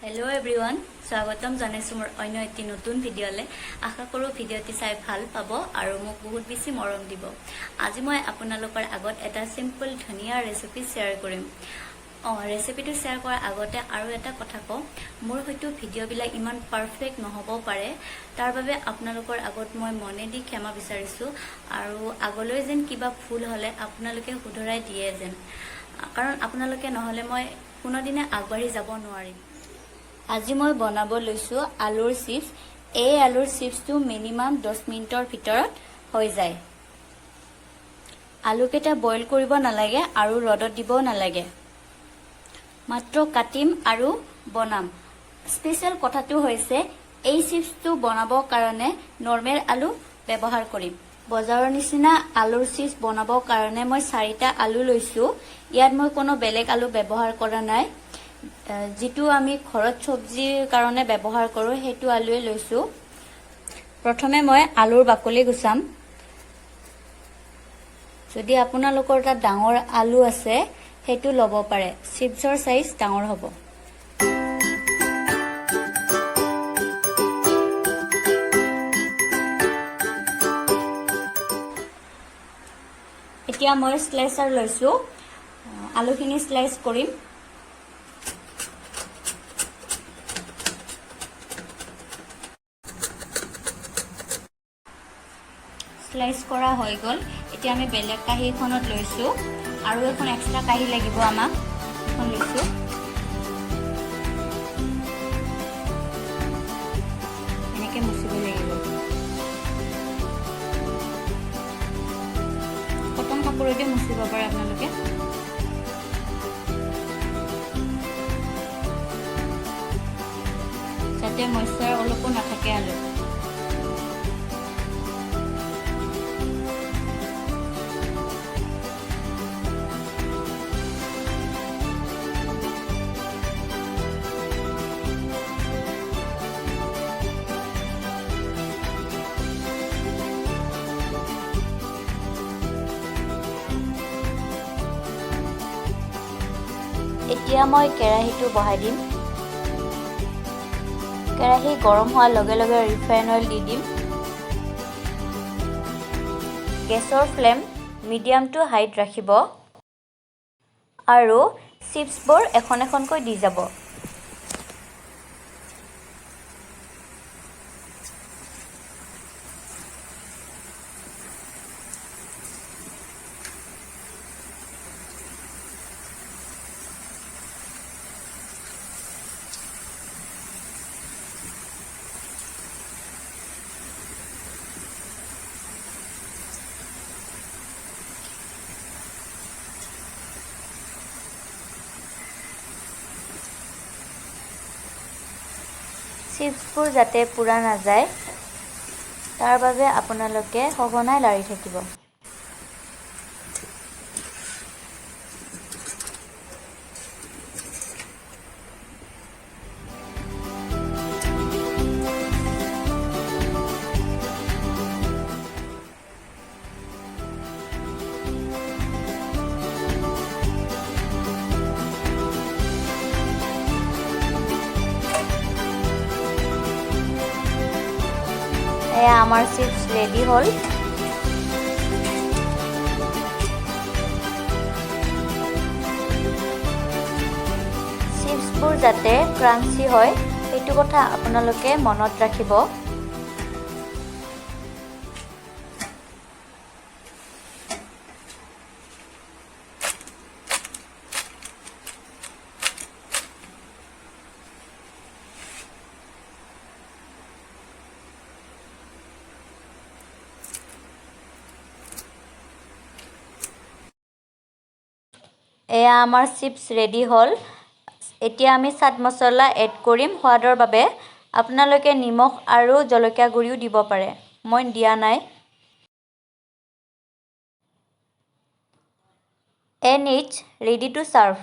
Hello' everyone, স্বাগতম জনাইছোঁ মোৰ অন্য এটি নতুন ভিডিঅ'লৈ। আশা কৰোঁ ভিডিঅ'টি চাই ভাল পাব আৰু মোক বহুত বেছি মৰম দিব। আজি মই আপোনালোকৰ আগত এটা চিম্পল ধুনীয়া ৰেচিপি শ্বেয়াৰ কৰিম। ৰেচিপিটো শ্বেয়াৰ কৰাৰ আগতে আৰু এটা কথা কওঁ, মোৰ হয়তো ভিডিঅ'বিলাক ইমান পাৰফেক্ট নহ'বও পাৰে। তাৰ বাবে আপোনালোকৰ আগত মই মনে দি ক্ষমা বিচাৰিছোঁ আৰু আগলৈ যেন কিবা ভুল হ'লে আপোনালোকে শুধৰাই দিয়ে যেন, কাৰণ আপোনালোকে নহ'লে মই কোনোদিনে আগবাঢ়ি যাব নোৱাৰিম। আজি মই বনাব লৈছোঁ আলুৰ চিপছ। এই আলুৰ চিপছটো মিনিমাম 10 মিনিটৰ ভিতৰত হৈ যায়। আলুকেইটা বইল কৰিব নালাগে আৰু ৰ'দত দিবও নালাগে, মাত্ৰ কাটিম আৰু বনাম। স্পেচিয়েল কথাটো হৈছে, এই চিপছটো বনাবৰ কাৰণে নৰ্মেল আলু ব্যৱহাৰ কৰিম। বজাৰৰ নিচিনা আলুৰ চিপছ বনাবৰ কাৰণে মই চাৰিটা আলু লৈছোঁ। ইয়াত মই কোনো বেলেগ আলু ব্যৱহাৰ কৰা নাই। যিটো আমি ঘৰত চব্জিৰ কাৰণে ব্যৱহাৰ কৰোঁ, সেইটো আলুৱে লৈছোঁ। প্ৰথমে মই আলুৰ বাকলি গুচাম। যদি আপোনালোকৰ তাত ডাঙৰ আলু আছে, সেইটো ল'ব পাৰে, চিপছৰ চাইজ ডাঙৰ হ'ব। এতিয়া মই শ্লাইচাৰ লৈছোঁ, আলুখিনি শ্লাইচ কৰিম। শ্লাইচ কৰা হৈ গ'ল। এতিয়া আমি বেলেগ কাঁহী এখনত লৈছোঁ আৰু এখন এক্সট্ৰা কাঁহী লাগিব আমাক, এখন লৈছোঁ। এনেকৈ মুচিব লাগিব। কটন কাপোৰেদি মুচিব পাৰে আপোনালোকে, যাতে মইশ্চাৰ অলপো নাথাকে আলুত। এতিয়া মই কেৰাহীটো বহাই দিম। কেৰাহী গৰম হোৱাৰ লগে লগে ৰিফাইন অইল দি দিম। গেছৰ ফ্লেম মিডিয়াম টু হাইত ৰাখিব আৰু চিপছবোৰ এখন এখনকৈ দি যাব। চিপছবোৰ যাতে পোৰা নাযায়, তাৰ বাবে আপোনালোকে সঘনাই লাৰি থাকিব। এয়া আমাৰ চিপছ ৰেডি হ'ল। চিপছবোৰ যাতে ক্ৰাঞ্চি হয়, সেইটো কথা আপোনালোকে মনত ৰাখিব। এয়া আমাৰ চিপছ ৰেডি হ'ল। এতিয়া আমি চাট মছলা এড কৰিম সোৱাদৰ বাবে। আপোনালোকে নিমখ আৰু জলকীয়া গুড়িও দিব পাৰে, মই দিয়া নাই। And it's ready to serve.